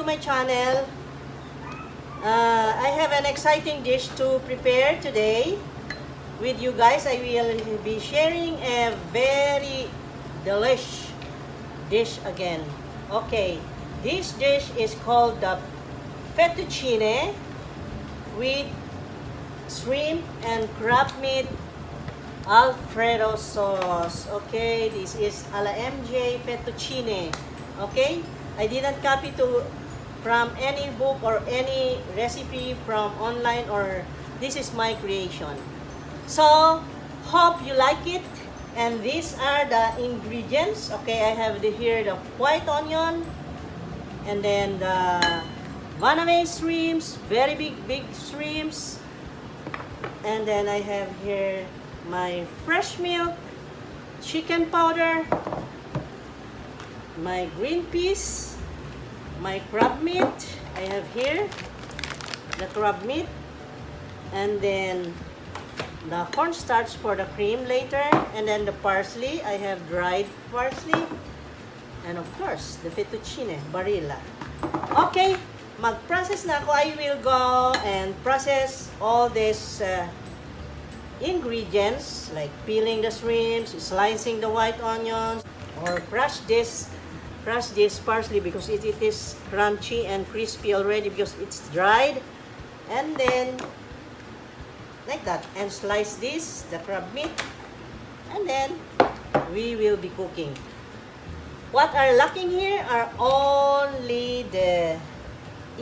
to my channel. I have an exciting dish to prepare today with you guys. I will be sharing a very delish dish again. Okay, this dish is called the fettuccine with shrimp and crab meat Alfredo sauce. Okay, this is a la MJ fettuccine. Okay, I didn't copy from any book or any recipe from online, or this is my creation. So, hope you like it. And these are the ingredients. Okay, I have here the white onion, and then the Vietnamese shrimps, very big shrimps. And then I have here my fresh milk, chicken powder, my green peas, my crab meat. I have here the crab meat, and then the cornstarch for the cream later, and then the parsley. I have dried parsley, and of course the fettuccine barilla. Okay, mag-process na ako. I will go and process all these ingredients, like peeling the shrimps, slicing the white onions, or crush this parsley because it is crunchy and crispy already because it's dried. And then like that, and slice this, the crab meat, and then we will be cooking. What are lacking here are only the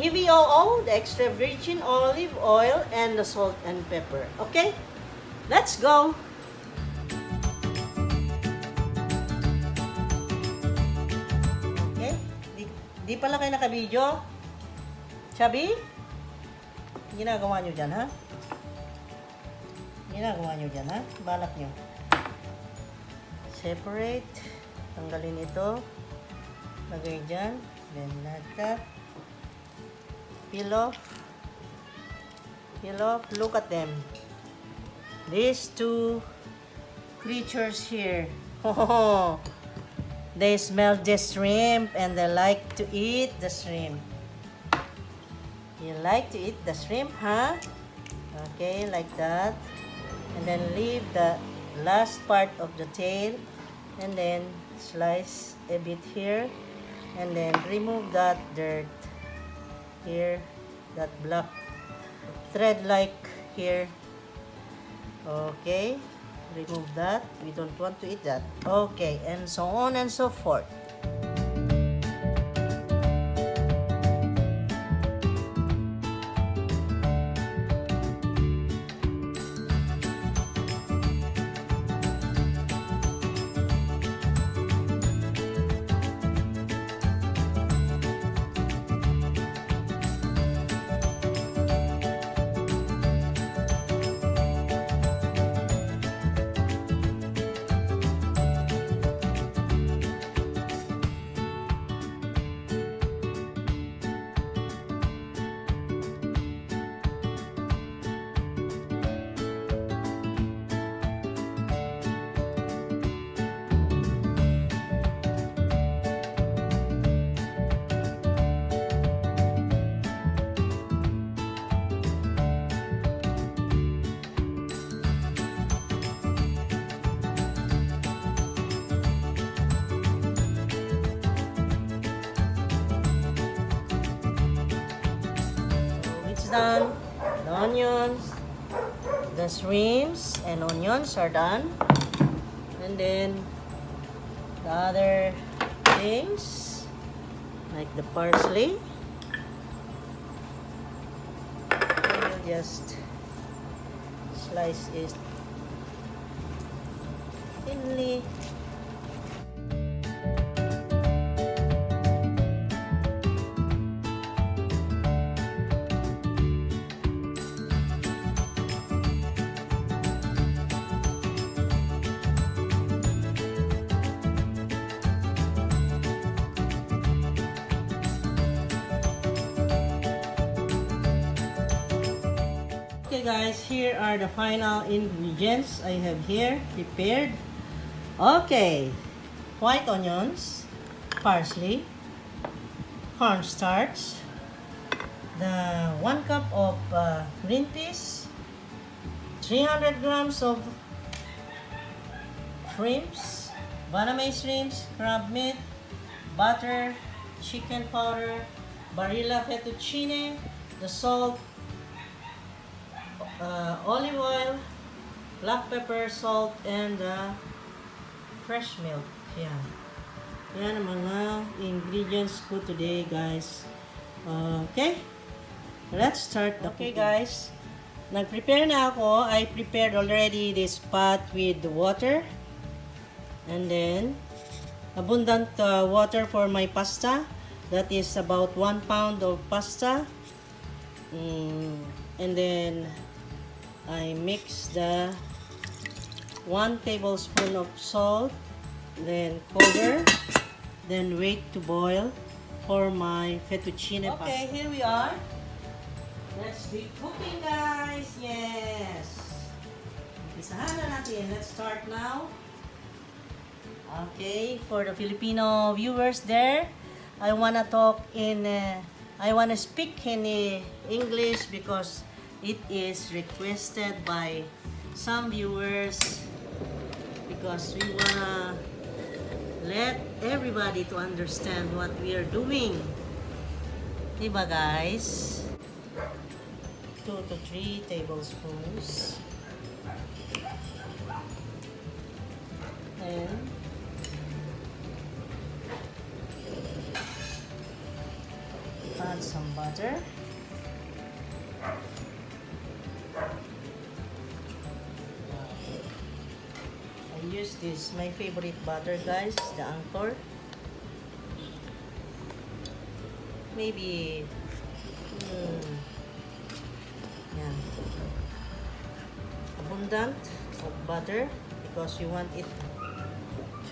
EVOO, the extra virgin olive oil, and the salt and pepper. Okay, let's go. Okay, di pala kayo naka-video. Chubby, ginagawa nyo dyan, ha? Ginagawa nyo dyan, ha? Balak nyo. Separate. Tanggalin ito. Lagay dyan. Then, like that. Peel off. Peel off. Look at them. These two creatures here. Oh, they smell the shrimp and they like to eat the shrimp. You like to eat the shrimp, huh? Okay, like that. And then leave the last part of the tail, and then slice a bit here, and then remove that dirt here, that black thread like here. Okay, remove that. We don't want to eat that. Okay, and so on and so forth. Done. The onions, the shrimps and onions are done, and then the other things like the parsley, we'll just slice it thinly. Okay guys, here are the final ingredients I have here prepared. Okay, white onions, parsley, cornstarch, the 1 cup of green peas, 300 grams of shrimps, baname shrimps, crab meat, butter, chicken powder, Barilla fettuccine, the salt, olive oil, black pepper, salt, and fresh milk. Yan. Yan ang mga ingredients ko today, guys. Okay? Let's start the cooking. Guys. Nag-prepare na ako. I prepared already this pot with the water. And then, abundant water for my pasta. That is about 1 pound of pasta. And then, I mix the 1 tablespoon of salt. Then, cover. Then, wait to boil for my fettuccine pasta. Okay, here we are. Let's be cooking, guys. Yes. Umpisahan na natin. Let's start now. Okay, for the Filipino viewers there, I wanna talk in, I wanna speak in English because it is requested by some viewers because we wanna let everybody to understand what we are doing. Diba, guys? 2 to 3 tablespoons. And add some butter. I use this, my favorite butter, guys, the Anchor. Maybe yeah, abundant of butter because we want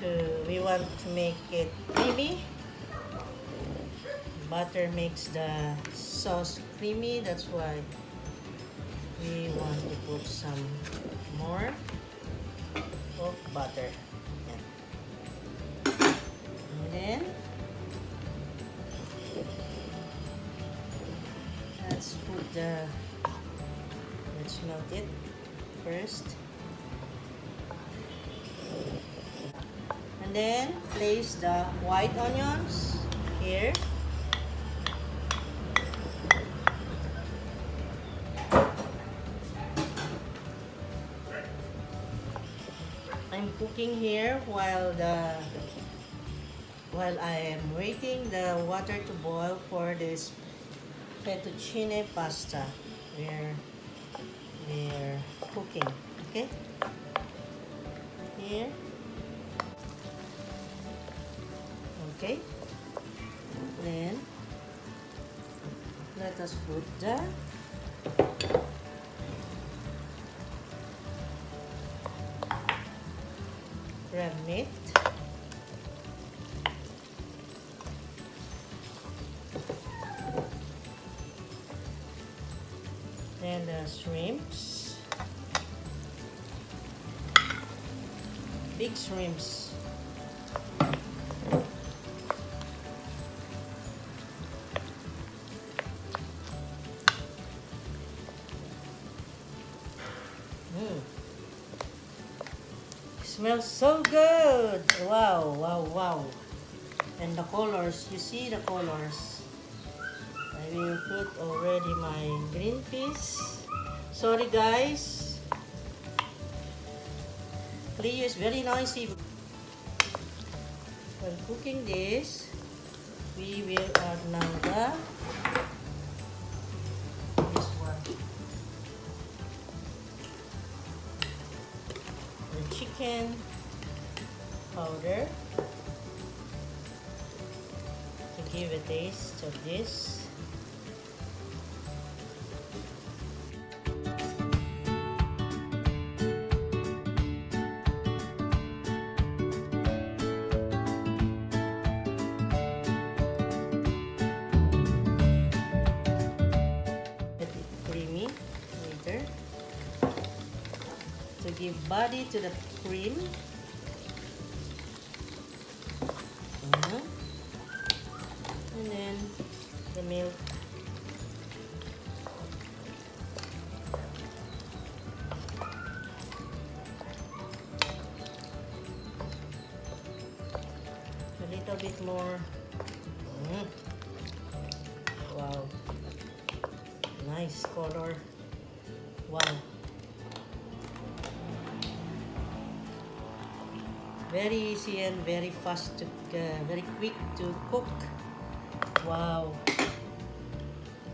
to make it creamy. Butter makes the sauce creamy, that's why we want to put some more of butter. Yan. And then let's melt it first. And then place the white onions here. I'm cooking here while I am waiting the water to boil for this fettuccine pasta we're cooking. Okay, here. Okay, then let us put the crab meat. Then the shrimps. Big shrimps. Smells so good. Wow, wow, wow. And the colors, you see the colors. I will put already my green peas. Sorry, guys. Please, very noisy. When cooking this, we will add now this one. The chicken powder to give a taste of this. Creamy later to give body to the cream. And then milk. A little bit more. Wow. Nice color. Wow. Very easy and very fast to, very quick to cook. Wow.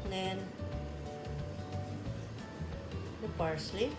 And then the parsley.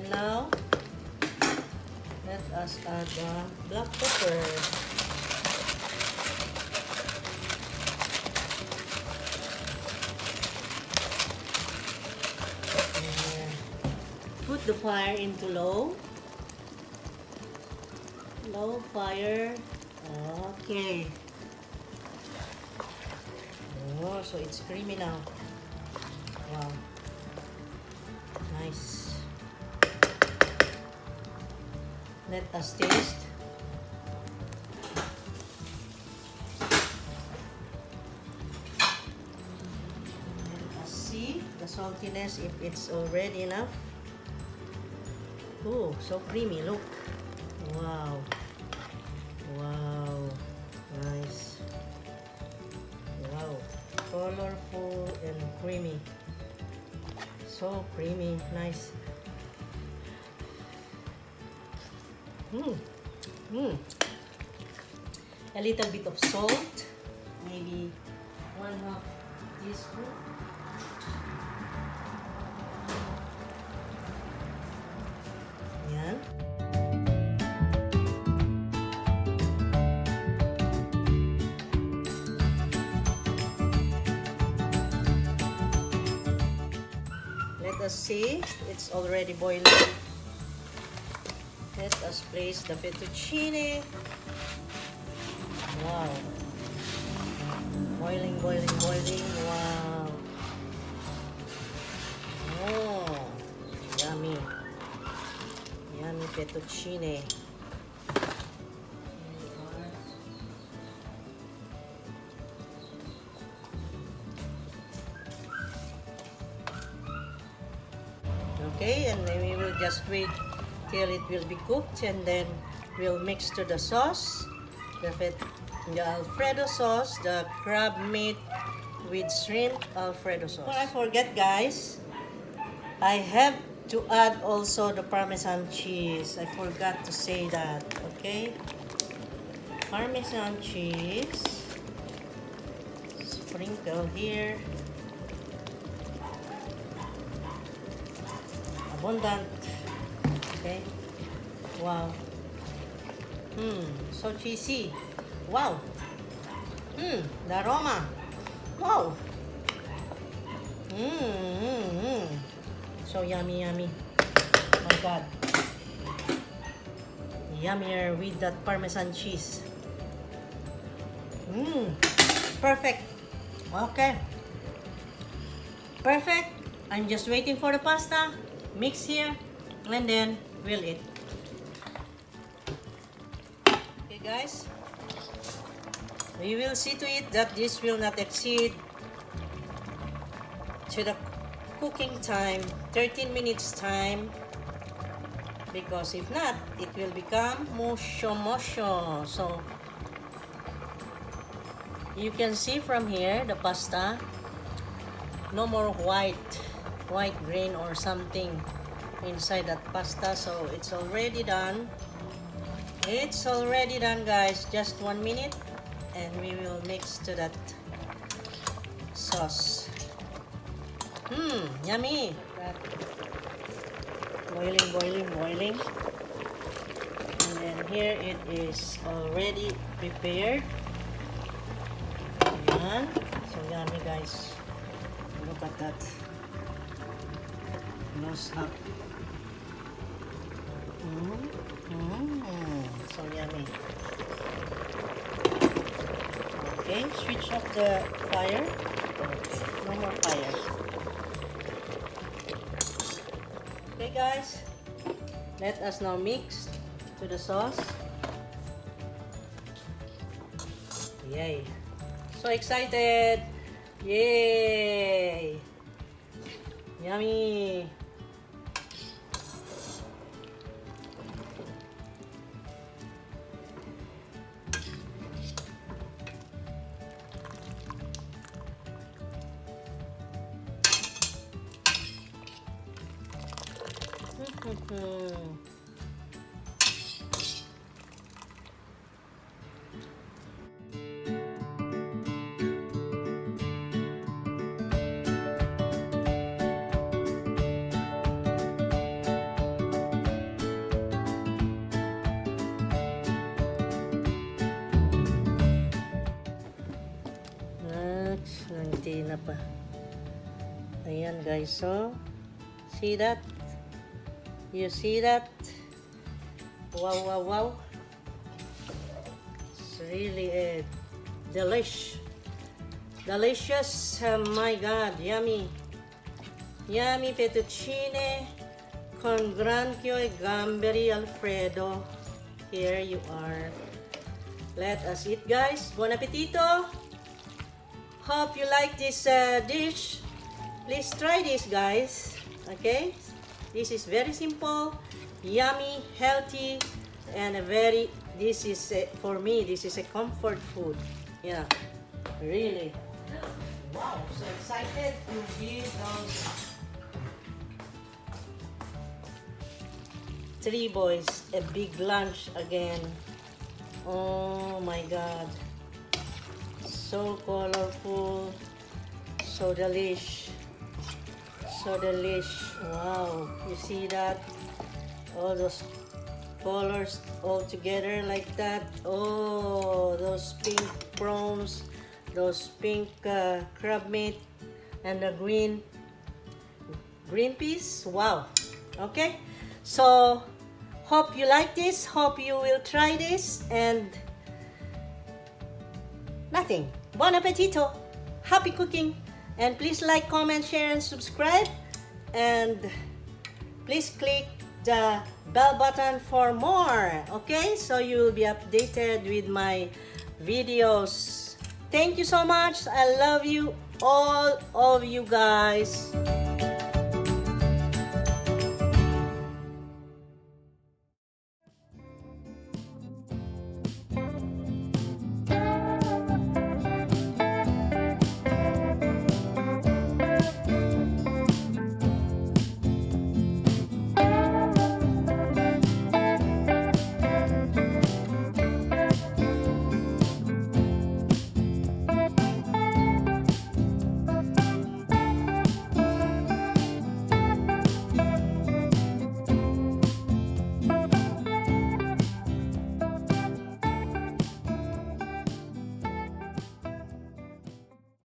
Now, let us add the black pepper. And put the fire into low. Low fire. Okay. Oh, so it's creamy now. Wow. Nice. Let us taste. Let us see the saltiness if it's already enough. Oh, so creamy, look. Wow. Wow. Nice. Wow. Colorful and creamy. So creamy, nice. A little bit of salt, maybe 1/2 teaspoon. Yan. Let us see, it's already boiling. Let us place the fettuccine. Wow. Boiling, boiling, boiling. Wow. Oh, yummy. Yummy fettuccine. Okay, and then we will just wait till it will be cooked, and then we'll mix to the sauce, the Alfredo sauce, the crab meat with shrimp Alfredo sauce. Before I forget, guys, I have to add also the Parmesan cheese. I forgot to say that, okay? Parmesan cheese, sprinkle here. Abundant. Okay. Wow. So cheesy. Wow. The aroma. Wow. So yummy, yummy. Oh my God. Yummier with that Parmesan cheese. Perfect. Okay. Perfect. I'm just waiting for the pasta. Mix here, and then we'll eat. Okay, guys. We will see to it that this will not exceed to the cooking time, 13 minutes time, because if not, it will become musho. So you can see from here the pasta, no more white grain or something inside that pasta. So it's already done. It's already done, guys. Just 1 minute, and we will mix to that sauce. Yummy. boiling, boiling, boiling. And then here it is already prepared. Ayan. So yummy guys. Look at that. Close up. So yummy. Okay, switch off the fire. Okay, no more fire. Okay guys, let us now mix to the sauce. Yay! So excited! Yay! Yummy! Nanti na pa. Ayan guys, so see that? You see that? Wow, wow, wow. It's really a delicious. Oh my God, yummy. Yummy fettuccine con granchio e gamberi Alfredo. Here you are. Let us eat guys. Buon appetito. Hope you like this dish. Please try this guys. Okay? This is very simple, yummy, healthy, and for me, this is a comfort food. Yeah, really. Wow, so excited to give those 3 boys a big lunch again. Oh my God. So colorful, so delish. So delish. Wow, you see that? All those colors all together like that. Oh, those pink prawns, those pink crab meat, and the green peas. Wow. Okay, so hope you like this. Hope you will try this. And nothing. Buon appetito. Happy cooking. And please like, comment, share, and subscribe. And please click the bell button for more. Okay? So you will be updated with my videos. Thank you so much. I love you, all of you guys.